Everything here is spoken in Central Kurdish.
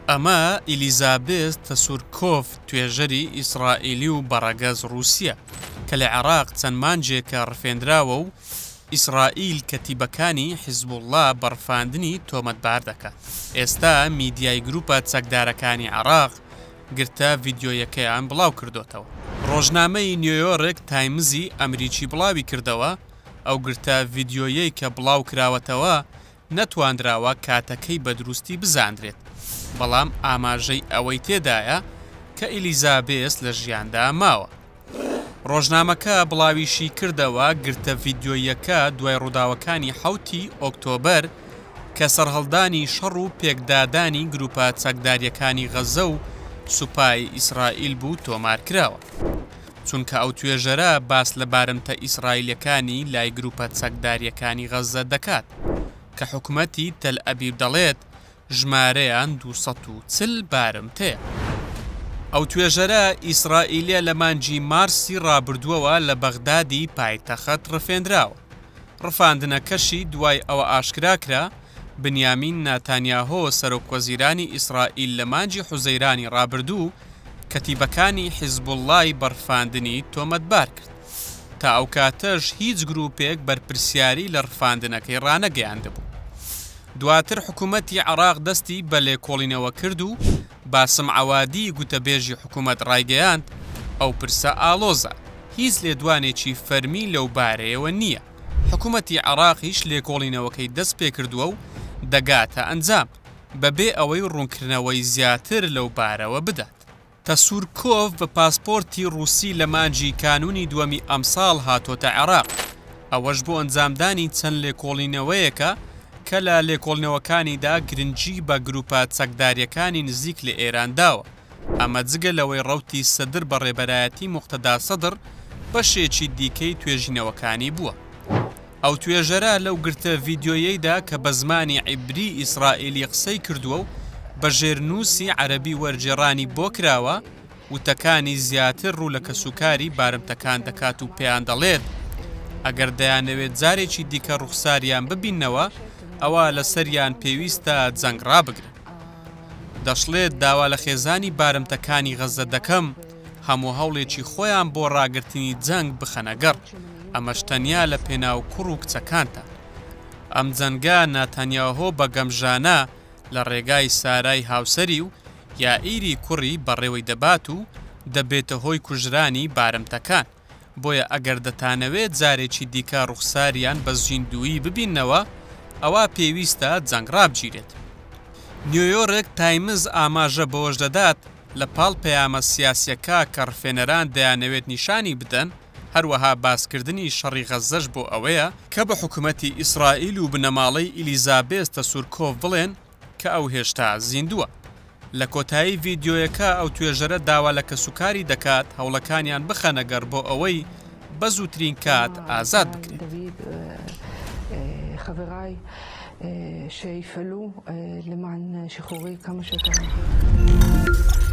ئەمە ئیلیزابێس تەسورکۆف توێژەری ئیسرائیلی و بەڕەگەز ڕووسییە کە لە عێراق چەند مانگێکە ڕفێندراوە و ئیسرائیل کەتیبەکانی حیزبوڵڵا بە ڕفاندنی تۆمەتبار دەکات. ئێستا میدیای گروپە چەکدارەکانی عێراق گرتە ڤیدیۆیەکەیان بڵاوکردۆتەوە. ڕۆژنامەی نیۆیۆرک تایمزی ئەمریکی بڵاویکردەوە، ئەو گرتە ڤیدیۆیەی کە بڵاوکراوەتەوە نەتوانراوە کاتەکەی بە دروستی بزاندرێت، بەڵام ئاماژەی ئەوەی تێدایە کە ئیلیزابێس لە ژیاندا ماوە. ڕۆژنامەکە بڵاویشی کردەوە، گرتە ڤیدیۆییەکە دوای ڕووداوەکانی حەوتی ئۆکتۆبەر کە سەرهەڵدانی شەڕ و پێکدادانی گروپە چەکدارییەکانی غەززە و سوپای ئیسرائیل بوو تۆمارکراوە. چونکە ئەو توێژەرە باس لە بارمتە ئیسرائیلیەکانی لای گروپە چەکدارییەکانی غەززە دەکات کە حکومەتی تەلئەبیب دەڵێت ژمارەیان 240 بارمتەیە. ئەو توێژەرە ئیسرائیلیە لە مانگی مارسی ڕابردووەوە لە بەغدادی پایتەخت ڕفێندراوە. ڕفاندنەکەشی دوای ئەوە ئاشکرا کرا، بنیامین ناتانیاهۆ سەرۆکوەزیرانی ئیسرائیل لە مانگی حوزەیرانی ڕابردوو کەتیبەکانی حیزبوڵڵای بە ڕفاندنی تۆمەتبار کرد. تا ئەو کاتەش هیچ گرووپێک بەرپرسیاری لە ڕفاندنەکەی ڕانەگەیاندبوو. دواتر حکوومەتی عێراق دەستی بە لێکۆڵینەوە کرد و باسم عەوادی گوتەبێژی حکوومەت ڕایگەیاند، ئەو پرسە ئاڵۆزە، هیچ لێدوانێکی فەرمی لەو بارەیەوە نییە، حکوومەتی عێراقیش لێکۆڵینەوەکەی دەستپێکردووە و دەگاتە ئەنجام، بەبێ ئەوەی ڕوونکردنەوەی زیاتر لەو بارەوە بدات. تەسورکۆڤ بە پاسپۆرتی ڕووسی لە مانگی کانوونی دووەمی ئەمساڵ هاتۆتە عێراق، ئەوەش بۆ ئەنجامدانی چەند لێکۆڵینەوەیەکە کە لە لێکۆڵینەوەکانیدا گرنگی بە گروپە چەکدارییەکانی نزیک لە ئێران داوە، ئەمە جگە لەوەی ڕەوتی سەدر بە ڕێبەرایەتی موقتەدا سەدر بەشێکی دیکەی توێژینەوەکانی بووە. ئەو توێژەرە لەو گرتە ڤیدیۆیەیدا کە بە زمانی عیبری ئیسرائیلی قسەی کردووە و بە ژێرنووسی عەرەبی وەرگێڕانی بۆ کراوە، وتەکانی زیاتر ڕوو لە کەسوکاری بارمتەکان دەکات و پێیان دەڵێت، ئەگەر دەیانەوێت جارێکی دیکە ڕوخساریان ببیننەوە، ئەوا لەسەریان پێویستە جەنگ ڕابگرن. دەشڵێت، داوا لە خێزانی بارمتەکانی غەززە دەکەم هەموو هەوڵێکی خۆیان بۆ ڕاگرتنی جەنگ بخەنە گەڕ، ئەمەش تەنیا لە پێناو کوڕ و کچەکانتان. ئەم جەنگە ناتانیاهۆ بە گەمژانە لە ڕێگای سارای هاوسەری و یائیری کوڕی بەڕێوەی دەبات و دەبێتە هۆی کوژرانی بارمتەکان، بۆیە ئەگەر دەتانەوێت جارێکی دیکە ڕوخساریان بە زیندوویی ببیننەوە، ئەوا پێویستە جەنگ ڕابگیرێت. نیۆیۆرک تایمز ئاماژە بەوەش دەدات، لە پاڵ پەیامە سیاسییەکە کە ڕفێنەران دەیانەوێت نیشانی بدەن، هەروەها باسکردنی شەڕی غەززەش بۆ ئەوەیە، کە بە حکومەتی ئیسرائیل و بنەماڵەی ئیلیزابێس تەسورکۆڤ بڵێن کە ئەو هێشتا زیندووە. لە کۆتایی ڤیدیۆیەکە ئەو توێژەرە داوا لە کەسوکاری دەکات هەوڵەکانیان بخەنە گەڕ بۆ ئەوەی بە زووترین کات ئازاد بکرێت. שיפעלו למען שחרורי כמה שיותר מהר.